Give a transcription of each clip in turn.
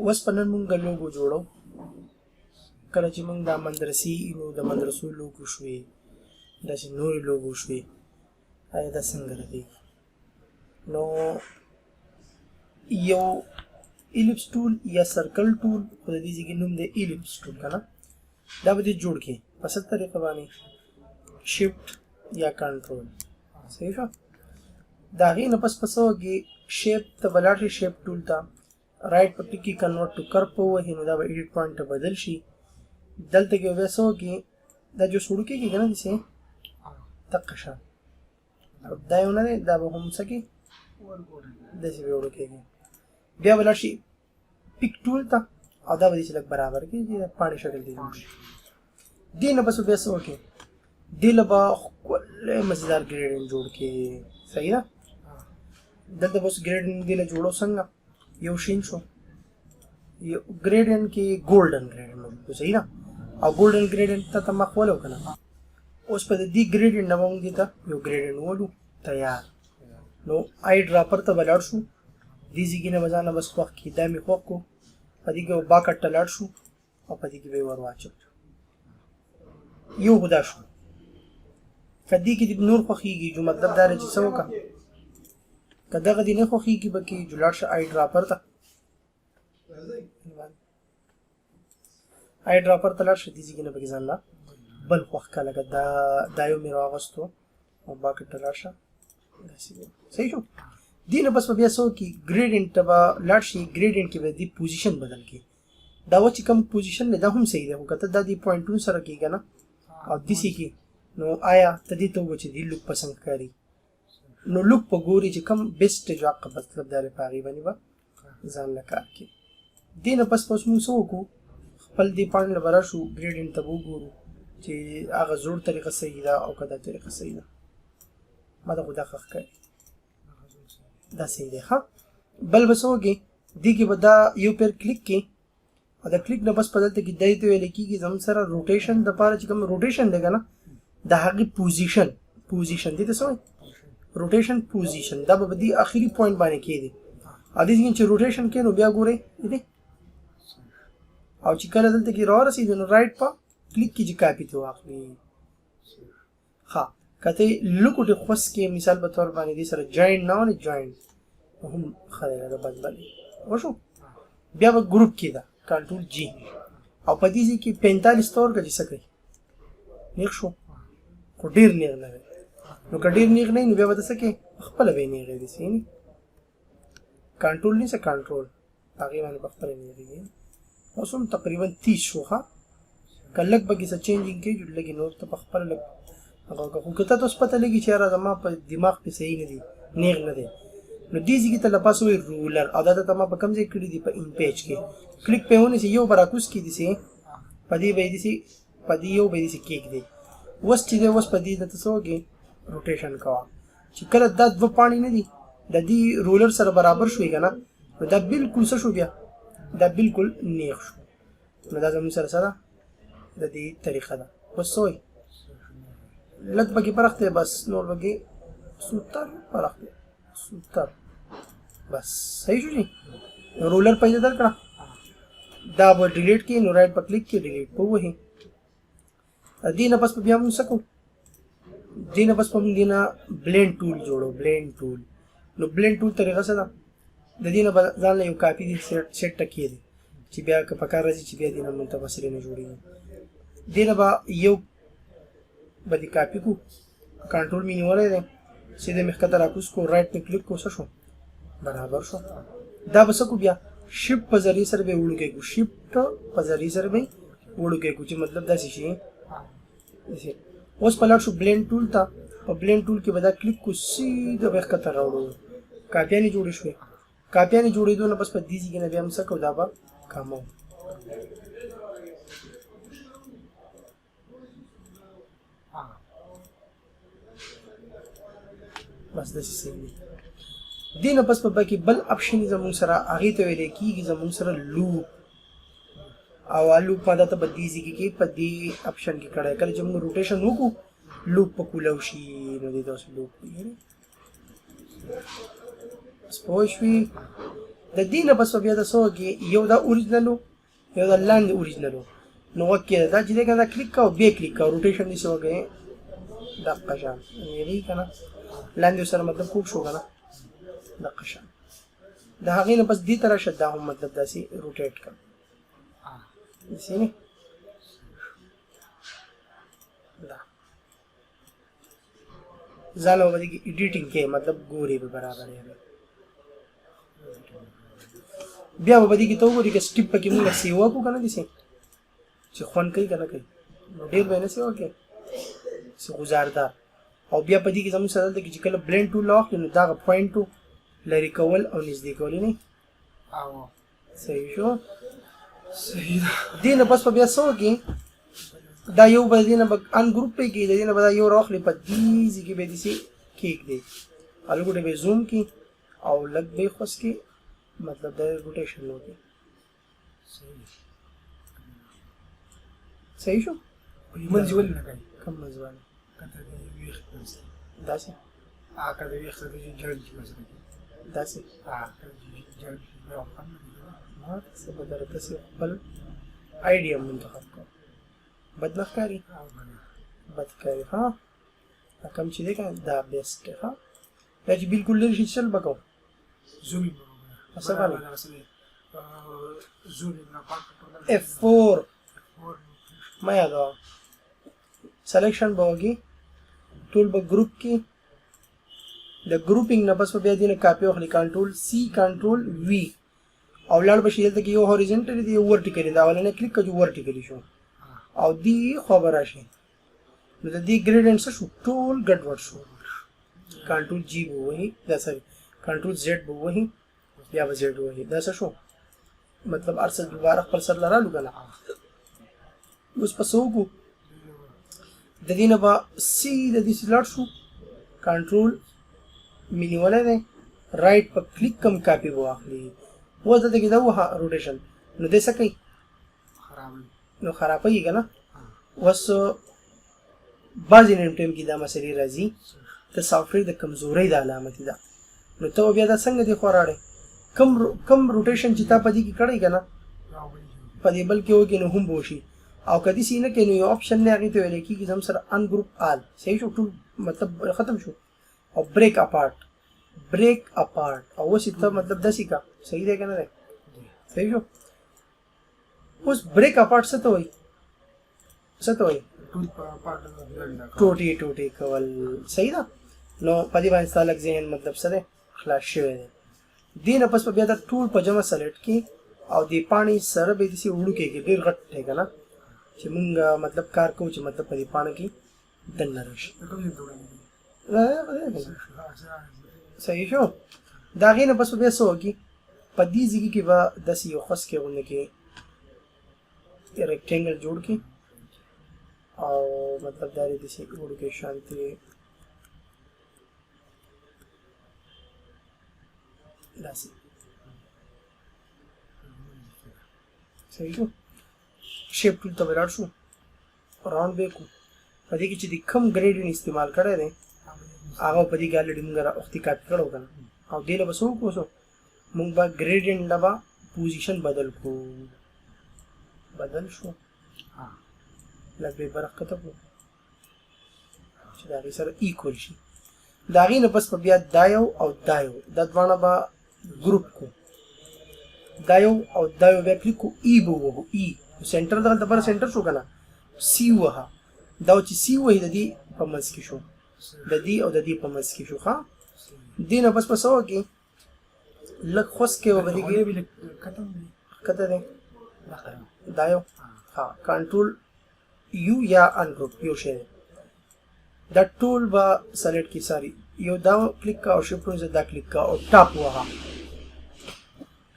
اوس په نن مونږ لوګو جوړو. کله چې مونږ دا مدرسې، نو د مدرسو لوګو شوې، داسې نورې لوګو شوې، آیا دا څنګه رغېږي؟ نو یو ellipse tool یا circle tool، خو د دې ځای نوم دی ellipse tool که نه، دا به دې جوړ کړې په څه طریقه باندې؟ shift یا کنټرول. صحیح شو. د هغې نه پس په څه وکړي؟ shape ته به لاړ شي، shape tool ته right په کلیک کې convert to curve په ووهي، نو دا به edit point ته بدل شي. دلته کې بیا څه وکړي؟ دا جو سوړو کېږي که نه، داسې دقه شان دا یو نه دی، دا به هم څه کې داسې به وړو کېږي. بیا به لاړ شي pick tool ته او دا به داسې لږ برابر کړي چې د پاڼې شکل کې جوړ شي. دې نه پس بیا څه وکړي؟ دې له به ښکلی مزیدار gradient جوړ کړي. صحیح ده. دلته به اوس gradient دې له جوړو څنګه؟ یو شین شو، یو gradient کې golden gradient موجود. صحیح ده. او golden gradient ته مخ ولو که نه؟ اوس په دې gradient نه به موږ دې ته یو gradient ولو. تیار. نو eyedropper ته به لاړ شو، دې ځای کې نه به ځان له بس خوښ کړي. دا مې خوښ کړو، په دې کې به bucket ته لاړ شو او په دې کې به یې ور واچو. یو خو دا شو. که دې کې دې نور خوښېږي، جو مطلب دا دی چې څه وکړه، که دغه دې نه خوښېږي پکې، جو لاړ شه eyedropper ته، eyedropper ته لاړ شه، دې ځای کې نه پکې ځان له بل خوښ کړه. لکه دا دا یو مې راواغستو او bucket ته لاړ شه، داسې صحیح شو. دې نه پس به بیا څه وکړي؟ gradient ته به لاړ شي، gradient کې به دې position بدل کړي. دا و چې کوم position دی دا هم صحیح دی، خو که ته دا دې پوینټونو سره کې که نه او داسې کې، نو آیا ته دې ته وګوره چې دې look په څنګه ښکاري. نو look په ګوري چې کوم best جو حق، مطلب دا دی په هغې باندې به ځان له کار کوي. دې نه پس اوس موږ څه وکړو؟ خپل دې پاڼې له به راشو، gradient ته به وګورو چې هغه زوړ طریقه صحیح ده او که دا طریقه صحیح ده. ما ته خو دا ښه ښکاري، دا صحیح دی. ښه، بل به څه وکړي؟ دې کې به دا یو پیر کلیک کې او د کلیک نه بس په دلته کې دی ته ویل کېږي زموږ سره rotation دپاره چې کوم rotation دی که نه، د هغې position دې ته څه وایي؟ rotation position. دا به په دې اخري point باندې کېږي او دې ځای چې rotation کې، نو بیا ګورئ دې او چې کله دلته کې راورسېږي، نو right په کلیک کې چې کاپي ته واخلي. ښه، که ته لوکوټې خوس کې مثال په تور باندې دې سره join نه ونې، join هم ښه دی، لکه بد باندې وشو. بیا به group کې ده control G او په دې ځای کې 45 تور که چې څه کوي، نیغ شو، خو ډېر نیغ نه دی. نو که ډېر نیغ نه، نو بیا به ته څه کوې؟ خپله به یې نیغوي داسې. کنټرول نیسه، کنټرول هغې باندې په خپله نیغېږي. اوس هم تقریبا 30 شو. ښه، که لږ پکې څه changing کوي، لږ نور ته په خپله لږ هغه وکړه. خو که ته اوس پته لګي چې یاره زما په دماغ کې صحیح نه دی، نیغ نه دی، نو دې ځای کې ته له پاسه وایي ruler او دا ته ما په کوم ځای کړي دي؟ په in page کې کلیک پې ونیسي، یو به راکوز کړي داسې، په دې به یې داسې، په دې یو به یې داسې کېږدي. اوس چې دی، اوس په دې ته څه وکړي؟ rotation کوه. چې کله دا دوه پاڼې نه دي د دې ruler سره برابر شوې که نه، نو دا بالکل څه شو؟ بیا دا بالکل نیغ شو. نو دا زموږ سره سره د دې طریقه ده. اوس څه وایي؟ لږ پکې فرق دی، بس نور پکې سوتر فرق دی، سوتر بس. صحیح شو جی. ruler پیدا درکړه، دا به delete کړي، نو right په کلیک کې delete په وهي. دې نه پس بیا موږ څه کوو؟ دې نه پس په موږ دې نه blend tool جوړو. blend tool، نو blend tool طریقه څه ده؟ د دې نه به ځان له یو کاپي دي سیټ ټکی دی چې بیا که په کار راځي چې بیا دې نه مونږ ته مسلې نه جوړېږي. دې نه به یو به دې کاپي کو، کنټرول مې نیولی دی، سیده مې ښکته راکوز کو، right مې کلیک کو، څه شو؟ برابر شو. دا به څه کو؟ بیا shift په ذریعه سره به یې وړوکی کو، shift په ذریعه سره به یې وړوکی کو چې مطلب داسې شي. اوس په لاړ شو blend tool ته، په blend tool کې به دا کلیک کو، سیده به یې ښکته راوړو. کاپیانې جوړې شوې. کاپیانې جوړېدو نه پس په دې ځای کې نه بیا هم څه کوو؟ دا به کموو. بس داسې صحیح دی. دې نه پس په پکې بل option زموږ سره هغې ته ویلی کېږي زموږ سره loop. او loop ما دا ته په دې ځای کې په دې option کې کړی، کله چې موږ rotation وکړو loop په کولاو شي، نو دې ته اوس loop وایي. اوس پوه شوي؟ د دې نه پس بیا د څه وکړي؟ یو دا اوریجنل، یو دا لاندې اوریجنل. نو وکړه دا چې دی که نه، کلیک کا او بیا کلیک کا، روټیشن دې څه وکړي؟ دقه شان نیغي که نه، لاندې سره مطلب کوږ شو که نه، دقه شان. د هغې نه پس دې ته راشه، دا هم مطلب داسې روټیټ کړه، داسې نه دا ځان به دې کې ایډیټینګ کې مطلب ګوري به برابر یې. بیا به دې کې ته وګورې که سټیپ پکې مونږ سیوا کو که نه، داسې چې خوند کوي که نه کوي، نو ډېر به یې نه سیوا کوي، څه ګزاردار. او بیا په دې کې زموږ سره دلته کې چې کله بلند ټول واخلي، نو دغه پوینټ لرې کول او نږدې کول نه. او صحیح شو؟ صحیح ده. دې نه پس په بیا څه وکړي؟ دا یو به دې نه به ان ګروپ پې کې، د دې نه به دا یو راخلي، په دې ځای کې به داسې کېږدي، هلګوټې به زوم کړي او لږ به یې خوس کړي، مطلب دا روټیشن وکړي. صحیح شو؟ منځ ولې نه کوي؟ کوم منځ باندې؟ کته د ویښ منځ. داسې کته د ویښ د جوړ چې مثلا داسې کته جوړ بیا هم نه. ما څه به درته څه خپل آیډیا منتخب کوم. بد نه ښکاري؟ بد ښکاري. ها، دا کوم چې دی که دا بیسټ دی. ښه، دا چې بالکل لرې شي چل به کوم؟ زوم څه باندې؟ زوم نه پاک. اف 4 ما یادوه. سلیکشن به وکړي، ټول به ګروپ کې، د ګروپینګ نه پس به بیا دې نه کاپي واخلي، کنټرول سی کنټرول وی، او لاړ به شي. دلته کې یو هوریزنټل دی، یو ورټیکل دی. اولنې کلیک کړه، ورټیکل شو او دی خوا به راشي، نو د دې ګریډینټ څه شو؟ ټول ګډوډ شو. کنټرول جی به ووهي، دا سوري، کنټرول زیډ به ووهي، بیا به زیډ ووهي. دا څه شو؟ مطلب هر څه دوباره خپل سر له رالو که نه. اوس په څه وکړو؟ د دې نه به سیده داسې لاړ شو، کنټرول مې نیولی دی، رایټ په کلیک کم، کاپي به واخلي. اوس دلته کې دا ووهه روټیشن، نو دی څه کوي؟ نو خرابوي که نه. اوس بعضې نیم ټایم کې دا مسلې راځي، د سافټویر د کمزورۍ د علامت ده. نو ته بیا دا څنګه دې خوا راړې؟ کم روټیشن چې تا په دې کې کړی که نه، په دې بل کې وکړې نو هم به وشي. او که داسې نه کوې نو یو آپشن دی، هغې ته ویل کېږي زموږ سره ان ګروپ آل. صحیح شو؟ ټول مطلب ختم شو او بریک اپارټ، بریک اپارټ. او اوس یې ته مطلب داسې کا. صحیح دی که نه دی؟ صحیح شو. اوس بریک اپارټ څه ته وایي؟ څه ته وایي؟ ټوټې ټوټې کول. صحیح ده. نو په دې باندې ستا لږ ذهن مطلب څه دی، خلاص شوی دی. دې نه پس به بیا دا ټول په جمع سلیکټ کړي او دې پاڼې سره به یې داسې وړوکی کړي. ډېر غټ دی که نه، چې مونږ مطلب کار کوو چې مطلب په دې پاڼه کې دننه راشي. صحیح شو؟ د هغې نه پس به بیا څه وکړي؟ په دې ځای کې به داسې یو خسکی غوندې کې ریکټینګل جوړ کړي او مطلب دا دی داسې وړوکی شانتې داسې. صحیح شو؟ شیپ ټول ته به لاړ شو، راونډ به یې کړو. په دې کې چې د کوم ګریډینټ استعمال کړی دی، هغه په دې کې الریډي مونږ را اختي کاپي کړو که نه. او دې له به څه وکړو؟ څو مونږ به ګریډینټ له به پوزیشن بدل کړو. بدل شو، لږ به یې بره ښکته کړو چې د هغې سره ایکول شي. د هغې نه پس به بیا دا یو او دا یو، دا دواړه به ګروپ کړو، دا یو او دا یو بیا کلیک کړو، ای به ووهو، ای سنټر دغلته بره سنټر شو که نه، سی ووهه. دا چې سی وهي د دې په منځ کې شو، د دې او د دې په منځ کې شو. ښه، دې نه پس به څه وکړي؟ لږ خوسکی به په دې کې ښکته دی دا یو. ها، کنټرول یو یا ان ګروپ یو شی دی. دا ټول به سلیکټ کی، ساری یو دا کلیک کا او شیفټ دا کلیک کا او ټاپ ووهه.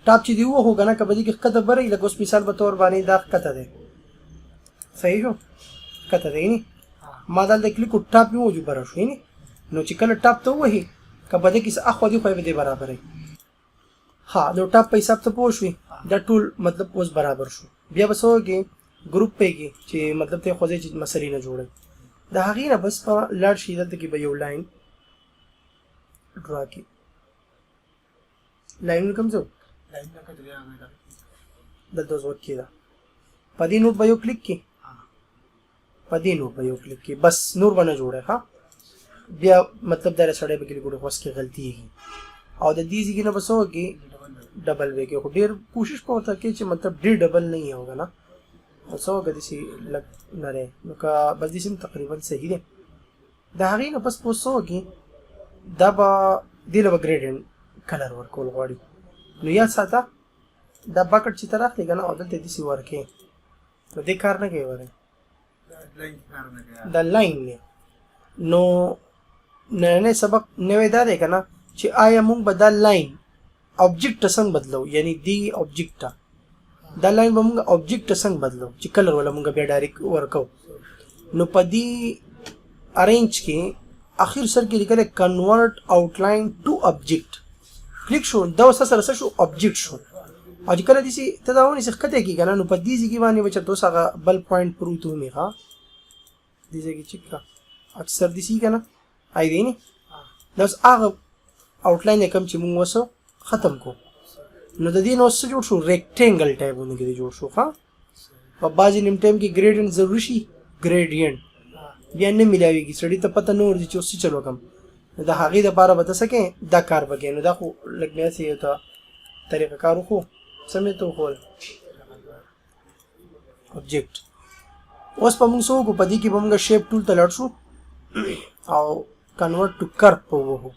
ټاپ چې دی ووهو که نه، که په دې کې ښکته بره وي، لکه اوس مثال په تور باندې دا ښکته دی. صحیح شو؟ ښکته دی. یعنې ما دلته کلیک وکړو، ټاپ مې ووهو، بره شو. یعنې نو چې کله ټاپ ته ووهي، که په دې کې څه اخوا دې خوا به دې برابروي. ها، نو ټاپ په حساب ته پوه شوې. دا ټول مطلب اوس برابر شو. بیا به څه وکړي؟ ګروپ پې کې چې مطلب ته خوځي چې مسلې نه جوړوي. د هغې نه بس په لاړ شي، دلته کې به یو لاین ډرا کړي. لاینونه کوم ځای؟ دلته اوس وکې ده. په دې نوټ به یو کلیک کې، په دې نوټ به یو کلیک کې، بس نور به نه جوړه. ها بیا مطلب دا سړی به کلیک وکړي، خو اوس کې غلطیږي او د دې ځای نه به څه وکړي؟ ډبل به کې. خو ډېر کوشش په ورته کې چې مطلب ډېر ډبل نه یې وکنه، نو څه وکړه داسې لږ نری، نو که بس داسې هم تقریبا صحیح دی. د هغې نه پس په څه وکړي، دا به دې له به ګریډینټ کلر ورکول غواړي. نو یاد ساته دا بکټ چې ته راخلې که نه او دلته داسې ورکې، نو دې کار نه کوي ورې، دا لاین دی. نو نننی سبق نوی دا دی که نه چې آیا موږ به دا لاین ابجیکټ ته څنګه بدلو، یعنی دی ابجیکټ ته دا لاین به موږ ابجیکټ ته څنګه بدلو چې کلر ولا موږ بیا ډایرکټ ورکو. نو په دې ارینج کې اخر سر کې لیکل کنورټ آوټلاین ټو ابجیکټ، کلیک شو، دا اوس سره څه شو؟ ابجیکټ شو. او چې کله داسې ته دا ونیسې ښکته کېږي که نه، نو په دې ځای کې باندې به چېرته اوس هغه بل پوینټ پروت ومي. ښه دې ځای کې چک کړه، اکثر داسې که نه آی دی نه، دا اوس هغه آوټلاین دی کوم چې موږ اوس ختم کړو. نو د دې نه اوس څه جوړ شو؟ ریکټینګل ټایپ باندې کې جوړ شو. ښه په بعضې نیم ټایم کې ګریډینټ ضروري شي، ګریډینټ بیا نه ملاویږي، سړي ته پته نه ورځي چې اوس څه چل وکړم. نو د هغې دپاره به ته څه کوې؟ دا کار به کوې. نو دا خو لږ مې هسې یو ته طریقه کار وښو، څه مې ته وښول؟ ابجیکټ. اوس په موږ څه وکړو؟ په دې کې به موږ شیپ ټول ته لاړ شو او کنورټ ټو کرب په ووهو.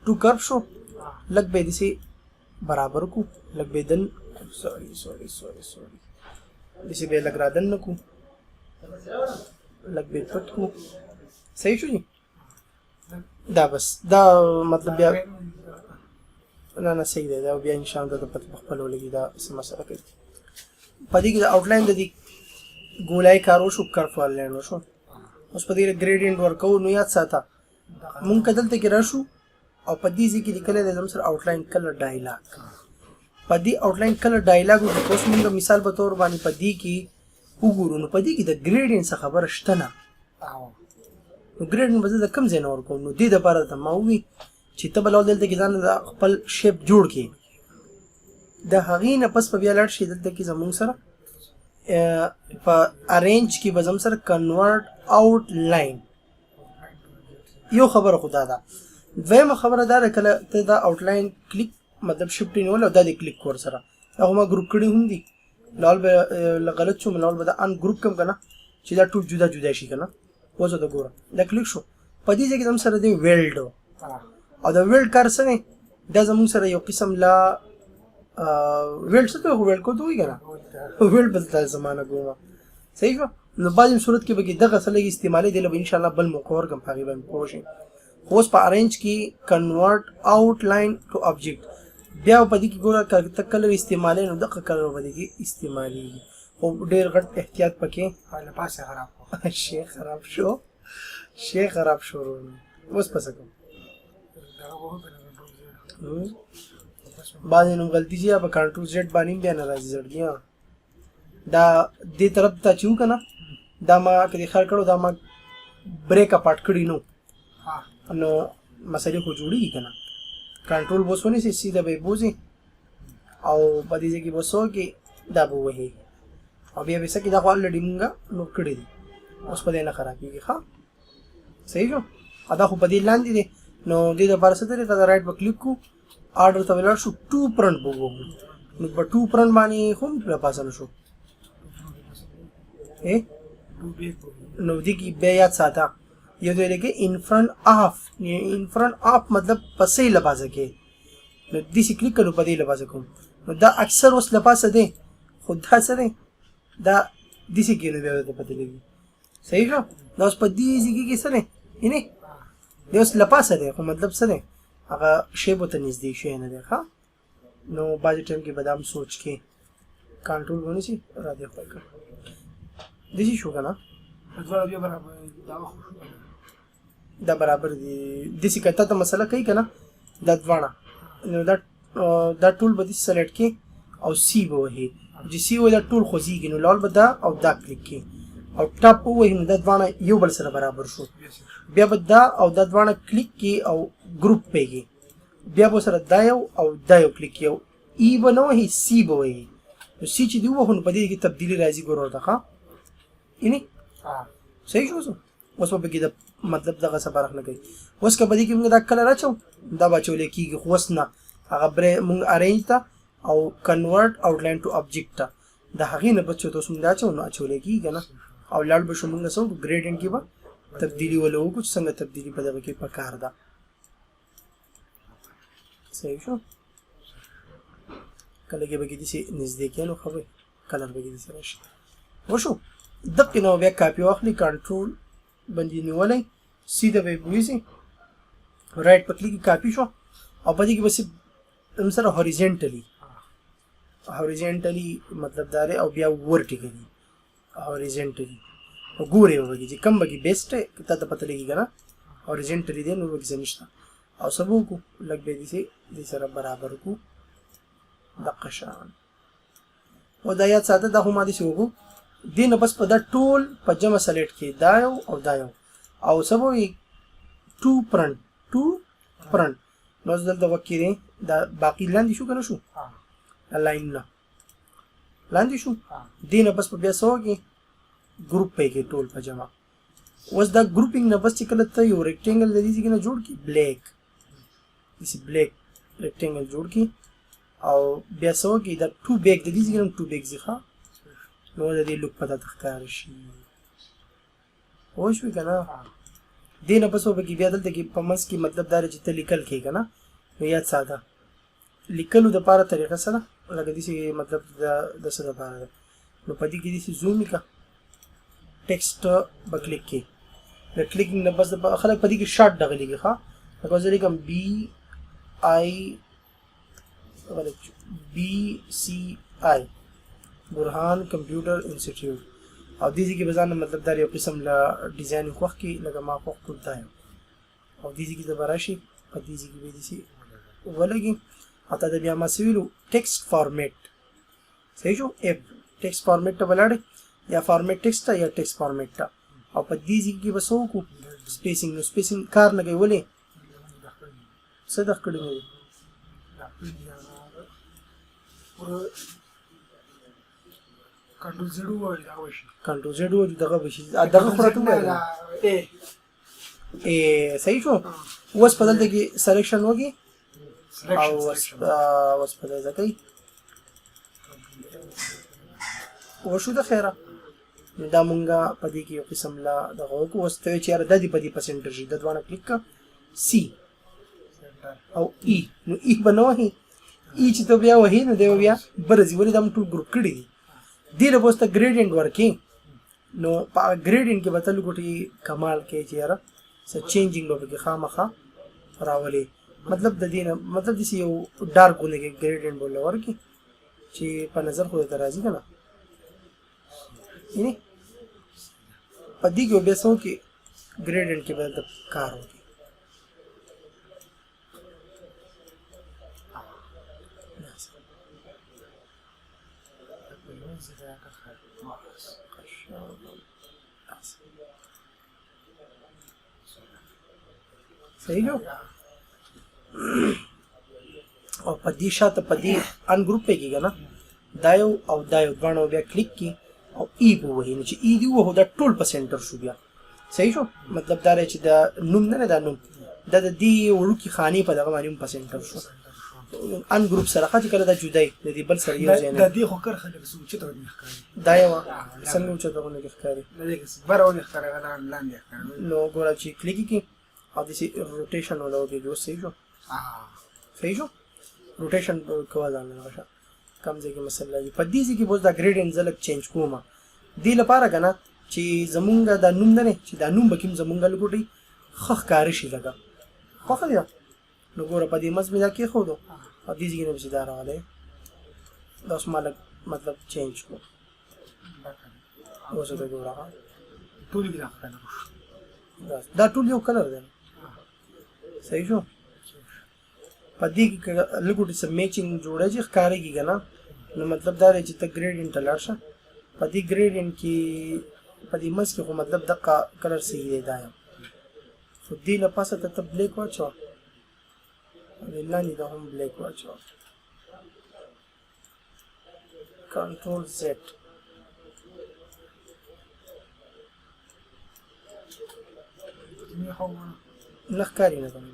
ټو کرب شو، لږ به یې داسې برابر کړو، لږ به یې دن، سوري سوري سوري سوري، داسې به یې لږ را دننه کړو، لږ به یې پټ کړو. صحیح شو جي؟ دا بس دا مطلب بیا نه نه صحیح دی. دا بیا ان شاء الله د پته په خپل ولګي دا څه مسله کوي. په دې کې د آوټلاین د دې ګولای کار وشو، کرف لاین وشو. اوس په دې ګریډینټ ورکو. نو یاد ساته مونږ که دلته کې راشو او په دې ځای کې لیکلی دی زموږ سره آوټلاین کلر ډایلاګ، په دې آوټلاین کلر ډایلاګ کې اوس مونږ مثال په تور باندې په دې کې وګورو، نو په دې کې د ګریډینټ څخه خبره شته نه، نو ګریډینټ به زه د کوم ځای نه ورکوم؟ نو دې دپاره ته ما ووي چې ته به دلته کې ځان د خپل شیپ جوړ کړې، د هغې نه پس به بیا لاړ شي دلته کې زموږ سره په ارینج کې به زموږ سره کنورټ آوټ لاین. یو خبره خو دا ده. دویمه خبره دا ده کله ته دا آوټ لاین کلیک مطلب شفټ نیول او دا دې کلیک ور سره، دا خو ما ګروپ کړي هم دي، لول به غلط شوم، لول به دا ان ګروپ کم که نه چې دا ټول جدا جدا شي که نه. اوس ورته ګوره دا کلیک شو، په دې ځای کې زموږ سره دی ویلډ، او د ویلډ کار څه دی؟ دا زموږ سره یو قسم لا ویلډ څه ته ویلډ کوته وایي که نه، ویلډ به دا زمانه کومه. صحیح شوه؟ نو بعضې صورت کې به کې دغه څه لږ استعمالوي، دې له به انشاءالله بل موقع ورکړم، په هغې باندې پوه شئ. خو اوس په ارینج کې کنورټ آوټ لاین ټو ابجیکټ، بیا په دې کې ګوره که ته کلر استعمالوې نو دغه کلر په دې کې استعمالېږي، خو ډېر غټ احتیاط پکې. له پاسه خراب شی خراب شو، شی خراب شو. اوس په څه کوم؟ بعضې نوم غلطي چې په کنټرول زیډ باندې بیا نه راځي زړګي. دا دې طرف ته چې وکړه نه، دا ما که دې خیال کړو دا ما بریک اپارټ کړي نو نو مسلې خو جوړېږي که نه. کنټرول به اوس ونیسې، سیده به یې بوځې او په دې ځای کې به څه وکړې، دا به ووهې او بیا به څه کې، دا خو الریډي مونږ نور کړي دي، اوس په دې نه خرابېږي. ښه صحیح شو؟ دا خو په دې لاندې دی. نو دې دپاره څه طریقه ده؟ رایټ به کلیک کړو، آرډر ته به لاړ شو، ټو پرنټ به ووهو. نو په ټو پرنټ باندې هم له پاسه نه شو. نو دې کې بیا یاد ساته یو ځای لیکي ان فرنټ آف، ان فرنټ آف مطلب پسې له پاسه کې. نو داسې کلیک کړو په دې له پاسه کوم، نو دا اکثر اوس له پاسه دی، خو دا څه دی؟ دا داسې کې نو بیا ورته پته لګي. صحیح شو؟ دا اوس په دې ځای کې څه دی؟ یعنې دی اوس له پاسه دی، خو مطلب څه دی؟ هغه شی به ته نږدې شوی نه دی. ښه نو بعضې ټایم کې به دا هم سوچ کې کنټرول ونیسي را دې خوا کړه، داسې شو که نه؟ دا برابر دي. داسې که تا ته مسله کوي که نه دا دواړه، نو دا دا ټول به داسې سلیکټ کړې او سی به وهې، چې سی وهې دا ټول خوځېږي، نو لاول به دا او دا کلیک کړې او ټاپ ووهې، نو دا دواړه یو بل سره برابر شو. بیا به دا او دا دواړه کلیک کړې او ګروپ پیږي، بیا به سره دا یو او دا یو کلیک کړې او ای به نه وهي، سی به وهي. نو سی چې دی ووهو نو په دې کې تبدیلي راځي. ګوره ورته ښه، یعنی صحیح شو. اوس به پکې د مطلب دغه څه فرق نه کوي. اوس که په دې کې موږ دا کلر اچو، دا به اچول کېږي، خو اوس نه، هغه برې موږ ارینج ته او کنورټ آوټلاین ټو ابجیکټ ته د هغې نه بس چې اوس موږ دا اچو نو اچول کېږي که نه. او لاړ به شو موږ څه وکړو، ګریډینټ کې به تبدیلي وله وکړو چې څنګه تبدیلي په دغه کې پکار ده. صحیح شو. کله کې به کې داسې نږدې کې نو ښه به کلر به کې داسې راشي. وشو دقې نه بیا کاپي واخلي، کنټرول باندې نیولی سیده به یې بویځي، رایټ په کلیک کاپي شو. او په دې کې به هم سره هوریزنټلي، هوریزنټلي مطلب دا دی، او بیا ورټیکلي هوریزنټلي. ګورې به پکې چې کوم پکې بیسټ دی، که تا ته پته لګي که نه هوریزنټلي دی نو پکې څه نشته. او څه به وکړو، لږ به یې داسې دې سره برابر کړو دقه شان. او دا یاد ساته، دا خو ما داسې وکړو. دې نه بس په دا ټول په جمع سلیکټ کې دا یو او دا یو، او څه به وي ټو پرنټ، ټو پرنټ. نو اوس دلته وکې دی، دا باقي لاندې شو که نه شو؟ دا لاین نه لاندې شو. دې نه بس په بیا څه وکړې، ګروپ پې کې ټول په جمع. اوس دا ګروپینګ نه بس چې کله ته یو ریکټینګل د دې ځای نه جوړ کړي، بلیک داسې بلیک ریکټینګل جوړ کړي، او بیا څه وکړي، دا ټو بیک د دې ځای نه ټو بیک ځي ښه. نو د دې لوک په تاته ښکاره شي. پوه شوې که نه؟ دې نه پس به پکې بیا دلته کې په منځ کې مطلب دا دی چې ته لیکل کوې که نه، نو یاد ساته لیکلو دپاره طریقه څه ده، لکه داسې مطلب د څه دپاره ده. نو په دې کې داسې زوم یې کړه، ټیکسټ به کلیک کړې، د کلیکینګ نه بس خلک په دې کې شارټ دغه لیکي ښه. لکه زه لیکم بي آی بي سي آی برهان کمپیوټر انسټیټیوټ، او دې ځای کې به ځان مطلب دا یو قسم له ډیزاین خوښ کړي، لکه ما خوښ کړو دا یو. او دې ځای کې ته به راشي، په دې ځای کې به داسې ولګي. او تا ته بیا ما څه ویلو، ټیکسټ فارمیټ. صحیح شو. اف ټیکسټ فارمیټ ته به لاړې، یا فارمیټ ټیکسټ ته یا ټیکسټ فارمیټ ته، او په دې ځای کې به څه وکړو، سپیسینګ. نو سپیسینګ کار نه کوي، ولې؟ څه د ښکلي نه دي؟ کنټرول زیډ ووایو دغه وشي، کنټرول زیډ ووایو دغه به شي، دغه خو راته ووایه. ای صحیح شو. اوس په دلته کې سلیکشن وکړي او اوس په دې ځای وشو د خیره. نو دا مونږه په دې کې یو قسم لا دغه وکړو. اوس ته چې یاره دا دې په دې په سنټر شي، دا دواړه کلیک کړه سی او ای. نو ای به نه وهي، ای چې ته بیا وهې نو دی به بیا برځي، ولې دا موږ ټول ګروپ کړي دي. دې له اوس ته ګریډینټ ورکې، نو په هغه ګریډینټ کې به ته لګوټي کمال کوې چې یاره څه چینجینګ به پکې خامخا راولې. مطلب د دې نه مطلب داسې یو ډارک غوندې کې ګریډینټ به ورله ورکړي چې په نظر خو درته راځي که نه. یعنې په دې کې به بیا څه وکړي، ګریډینټ کې به دلته کار وکړي. صحیح شو. او په دې شاته په دې ان ګروپ کې کېږي نه، دا یو او دا یو دواړه بیا کلیک کړي او ای به ووهي. نو چې ای دې ووهو دا ټول په سنټر شو بیا. صحیح شو. مطلب دا دی چې دا نوم نه دی، دا نوم دا د دې وړوکي خانې په دغه باندې هم په سنټر شو ان ګروپ سره. ښه چې کله دا جدا وي د دې بل سره یو ځای نه. د دې خو کرښه لږ څه اوچته غوندې ښکاري. دا یوه څنګه اوچته غوندې ښکاري؟ د دې که څه بره غوندې ښکاري، هغه لاندې ښکاري. نو ګوره چې کلیک یې کړي او داسې روټیشن وله وکړي. اوس صحیح شو. صحیح شو. روټیشن کوه ځان له شه کوم ځای کې مسله راځي. په دې ځای کې به اوس دا ګریډینټ زه لږ چینج کوم دې لپاره که نه چې زمونږ دا نوم نه دی، چې دا نوم به کوم زمونږ لګوټي ښه ښکاره شي لږه. خوښه دې ده؟ نو ګوره په دې منځ مې دا کېښودو او دې ځای کې نه مې چې دا راغلی، دا اوس ما لږ مطلب چینج کړو. اوس ورته ګوره ټول کې دا کلر شو، دا ټول یو کلر دی. صحیح شو. په دې کې که لږ څه میچینګ جوړه چې ښکارېږي که نه، نو مطلب دا دی چې ته ګریډینټ ته لاړ شه. په دې ګریډینټ کې په دې منځ کې خو مطلب دقه کلر صحیح دی دا یم، خو دې له پاسه ته ته بلیک واچوه، دې لاندې ته هم بلیک واچوه. کنټرول زیډ. نه ښکاري نه کنه،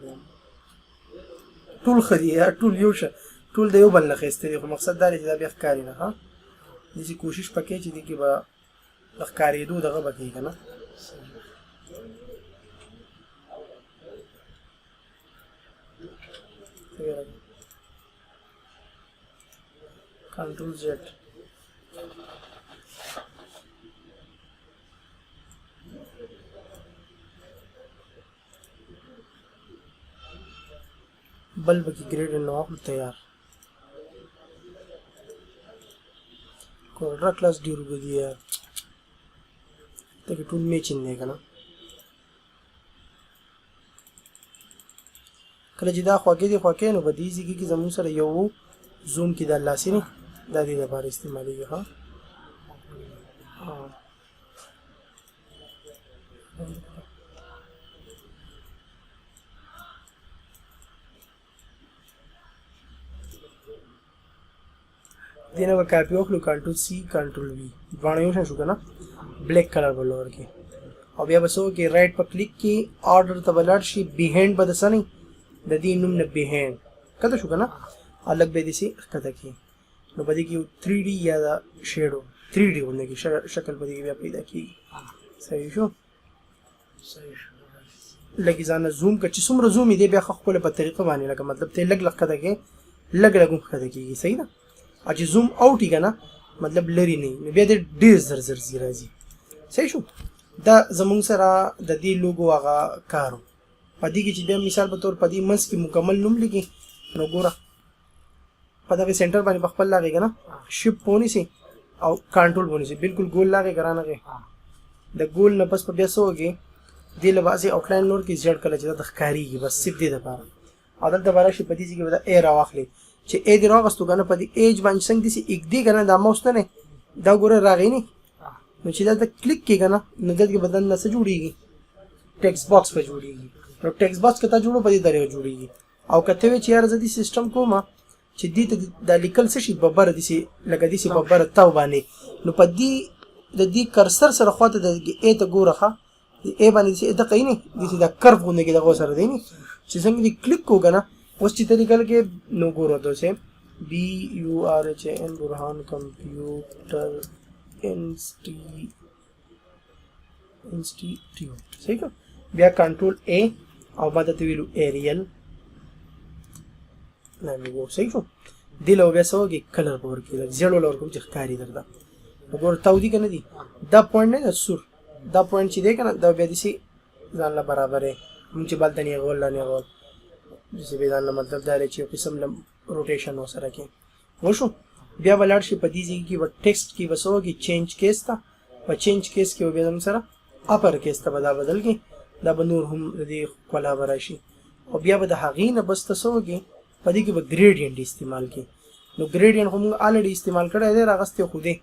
ټول ښه دي، ټول یو شه، ټول د یو بل نه ښایسته دي، خو مقصد دا دی چې دا بیا ښکاري نه. ښه، داسې کوشش پکې چې دې کې به د ښکارېدو دغه به کوي که نه. کنټرول زیډ. بل پکې ګریډ نو واخلو. تیار کورډرا کلاس ډېر اوږد دی یار، ته کې ټول میچینګ دی که نه. کله چې دا خوا کې دی خوا کې، نو په دې ځای کې زموږ سره یو زوم کې دا لاسي نه دا دې لپاره استعمالېږي. ښه، دې نه به کاپي واخلو، کنټرول سی کنټرول وي، دواړه یو شان شو که نه. بلیک کلر به لور کې او بیا به څه وکړي؟ رایټ په کلیک کې آرډر ته به لاړ شي، بیهینډ به د څه نه د دې نوم نه بیهینډ کته شو که نه، او لږ به یې داسې ښکته کړي، نو په دې کې یو 3 ډي یا د شیډو 3 ډي غوندې کې شکل په دې کې بیا پیدا کېږي. صحیح شو؟ صحیح شو. لږ ځان نه زوم که چې څومره زوم یې دی بیا ښه ښکلی په طریقه باندې، لکه مطلب ته یې لږ لږ ښکته کې، لږ لږ هم ښکته کېږي. صحیح ده. او چې زوم اوټ یې که نه، مطلب لرې نه وي، نو بیا دې ډېر زر زر ځي راځي. صحیح شو. دا زمونږ سره د دې لوګو هغه کار و. په دې کې چې بیا مثال په تور په دې منځ کې مکمل نوم لیکي، نو ګوره په دغه سنټر باندې په خپل لاغې که نه، شپ ونیسي او کنټرول ونیسي، بالکل ګول لاغې که رانغې. د ګول نه پس په بیا څه وکړي؟ دې له بعضې آوټلاین نور کې زیړ کله چې دا ښکارېږي، بس صرف دې دپاره. او دلته به راشي په دې ځای کې به دا ای راواخلي، چې ای دې راواخستو که نه، په دې ایج باندې څنګه داسې اږدې که نه، دا ماوس نه دی دا ګوره راغی نه، نو چې دلته کلیک کې که نه، نو دلته کې به دننه څه جوړېږي؟ ټیکسټ باکس به جوړېږي. نو ټیکسټ باکس که تا جوړو په دې طریقه جوړېږي. او که ته وې چې یاره زه دې سیستم کوم چې دې ته دا لیکل څه شي ببره داسې لکه داسې ببره تاو باندې، نو په دې د دې کرسر سره خواته د ای ته ګوره، ښه د ای باندې داسې دقه یې نه داسې دا کرف غوندې کې دغه سره دی نه، چې څنګه دې کلیک کو که نه، اوس چې ته لیکل کې نو ګوره داسې بی یو آر ایچ این برهان کمپیوټر انسټیټیوټ. صحیح که بیا کنټرول ای او ما ته ویلو ایریل نه مې وو. صحیح شو. دې له بیا څه وکړي؟ کلر به ورکړي، لږ زیړ وله ورکوم چې ښکاري درته. نو ګوره تاو دي که نه دي، دا پوینټ نه دی سور، دا پوینټ چې دی که نه، دا بیا داسې ځان له برابرې مونږ چې بلته نیغول لا نیغول داسې بیا ځان له مطلب دا دی چې یو قسم له روټیشن ورسره کې وشو. بیا به لاړ شي په دې ځای کې به ټیکسټ کې به څه وکړي؟ چینج کیس ته، په چینج کیس کې به بیا زموږ سره اپر کیس ته به دا بدل کړي، دا به نور هم د دې ښکلا به راشي. او بیا به د هغې نه بس ته څه وکړي؟ په دې کې به ګریډینټ استعمال کړي. نو ګریډینټ خو موږ الریډي استعمال کړی دی، راغستی خو دی،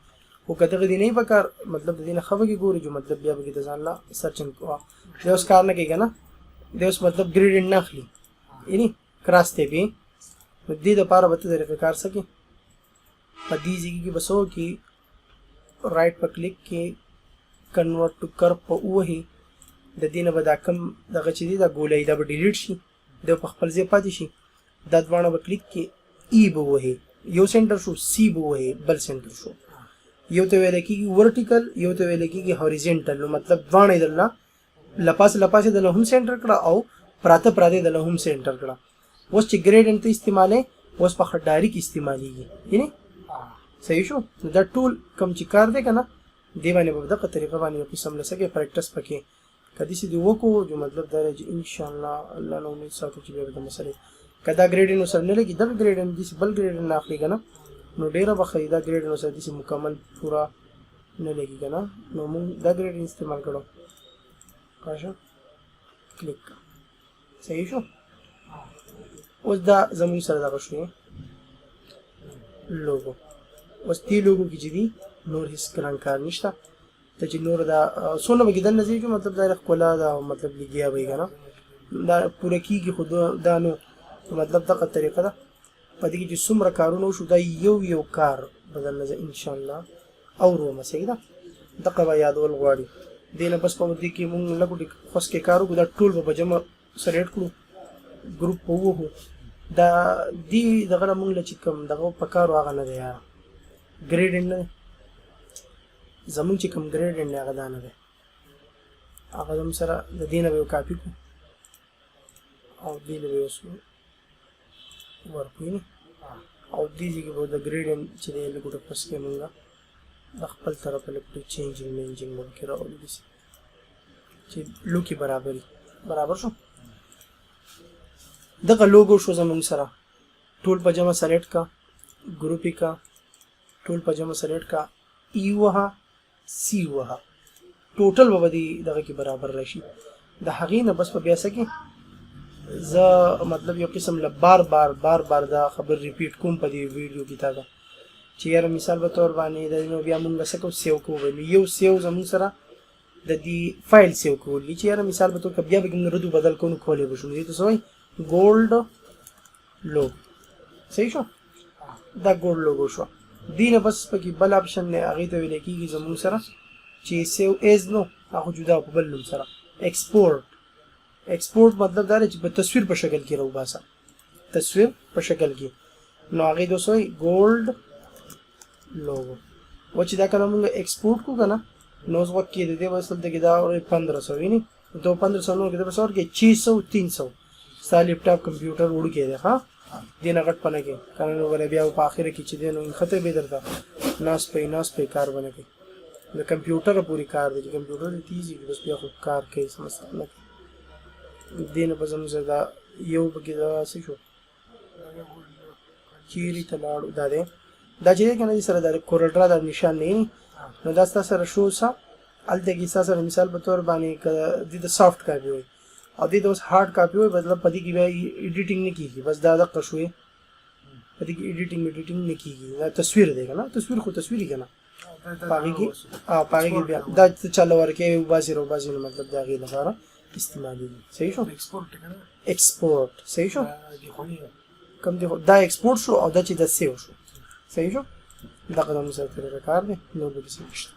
خو که دغه دې نه وي په کار، مطلب د دې نه ښه به کې ګوري چې مطلب بیا به کې د ځان له سرچنګ کوه. دی اوس کار نه کوي که نه، دی اوس مطلب ګریډینټ نه اخلي، یعنی کراس دی بي. نو دې دپاره به ته طریقه کار څه کړې؟ په دې ځای کې به څه وکړي؟ رایټ په کلیک کې کنورټ ټو کرب په ووهي، د دې نه به دا کم دغه چې دی دا ګولۍ دا به ډیلیټ شي، دی په خپل ځای پاتې شي. دا دواړه به کلیک کې ای به ووهي، یو سنټر شو، سی به ووهي بل سنټر شو. یو ته ویل کېږي ورټیکل، یو ته ویل کېږي هوریزنټل. نو مطلب دواړه یې درله لپاسه لپاسه درله هم سنټر کړه او پراته پراته یې درله هم سنټر کړه. اوس چې ګریډینټ ته استعمالې، اوس په ډایرک استعمالېږي، یعنی صحیح شو. نو دا ټول کوم چې کار دی که نه، دې باندې به په دغه طریقه باندې یو قسم له څه کوې پریکټس پکې که داسې دې وکړو، نو مطلب دا دی چې انشاءالله الله نه امید ساتو چې بیا به د مسئلې که دا ګریډینټ ورسره نه لګي، دغه ګریډینټ داسې بل ګریډینټ نه اخلي که نه، نو ډېره به ښه وي. دا ګریډینټ ورسره داسې مکمل پوره نه لګي که نه، نو موږ دا ګریډینټ استعمال کړو. راشه کلیک کړه. صحیح شو. اوس دا زموږ سره دغه شو لوګو. اوس دې لوګو کې چې دي نور هیڅ ګران کار نشته، ته چې نور دا څونه به کې دننه ځي چې مطلب دا ښکلا ده او مطلب لګیا به یې که نه، دا پوره کېږي. خو دا نو مطلب دغه طریقه ده. په دې کې چې څومره کارونه وشو، دا یو یو کار به درنه زه انشاءالله اوروم. صحیح ده، دقه به یادول غواړي. دې نه بس په دې کې مونږ لږ ډېر خوست کې کار وکړو، دا ټول به په جمع سلیکټ کړو، ګروپ به ووهو. دا دې دغه نه مونږ له چې کوم دغه په کار و هغه نه دی، یاره ګریډینټ نه دی زمونږ، چې کوم ګریډینټ دی هغه دا نه دی. هغه زموږ سره د دې نه به یو کاپي کړو او دې له به یې اوس ورکړو او دې ځای کې به د ګریډینټ چې دی لږ ډېر پس کې مونږ د خپل طرفه لږ ډېر چینجینګ مینجینګ به پکې راولو، داسې چې لوکې برابري برابر شو. دغه لوګو شو زمونږ سره. ټول په جمع سلیکټ کا، ګروپ یې کا، ټول په جمع سلیکټ کا، ای وهه، سی وهه، ټوټل به دې دغه کې برابر راشي. د هغې نه بس په بیا څه کې زه مطلب یو قسم له بار بار بار بار دا خبر ریپیټ کوم په دې ویډیو کې تا ته چې یاره مثال به تور باندې د نو بیا مونږ څه کوو، سیو کوو به. نو یو سیو زمونږ سره د دې فایل سیو کول دي چې یاره مثال به تور که بیا به موږ ردو بدل کوو نو کولی به شو. نو دې ته څه وایي؟ ګولډ لوګو. صحیح شو، دا ګولډ لوګو شو. دې نه بس پکې بل اپشن دی، هغې ته ویل کېږي زمونږ سره چې سیو ایز، نو هغه جدا په بل نوم سره ایکسپورټ. ایکسپورټ مطلب دا دی چې په تصویر په شکل کې راوباسه، تصویر په شکل کې. نو هغې ته څه وایي؟ ګولډ لوګو. و چې دا کله مونږ ایکسپورټ کړو که نه، نو اوس وخت کې د دې بس دلته کې دا 1500 ویني، دو 1500 نور کې د بس ورکې 600 300. ستا لپټاپ کمپیوټر وړوکی دی، ښه دې نه غټ په نه کې که نه نو بله بیا په آخره کې چې دی نو نښتی به درته ناست پی ناست پی کار به نه کوي. د کمپیوټر پورې کار دی، چې کمپیوټر دې تیز وي بس بیا خو کار کوي، څه مسله نه کوي. دې نه به زموږ سره دا یو پکې دا څه شو، چیرې ته لاړو؟ دا دی، دا چې دی که نه دې سره دا کورل ډرا دا نشان نه وي، نو دا ستا سره شو څه هلته کې ستا سره مثال په تور باندې که دې ته سافټ کاپي وایي او دې ته اوس هارډ کاپي وایي، مطلب په دې کې بیا ایډیټینګ نه کېږي. بس دا دقه شوې، په دې کې ایډیټینګ ایډیټینګ نه کېږي. دا تصویر دی که نه، تصویر خو تصویر که نه، په هغې کې په هغې کې بیا دا ته چاله ورکوې وباسې راوباسې، نو مطلب د هغې لپاره استعمالېږي. صحیح شو، ایکسپورټ. صحیح شو، کوم دی دا ایکسپورټ شو او دا چې دا سیو شو. صحیح شو، دغه زموږ سره طریقه کار دی، نور به څه نشته.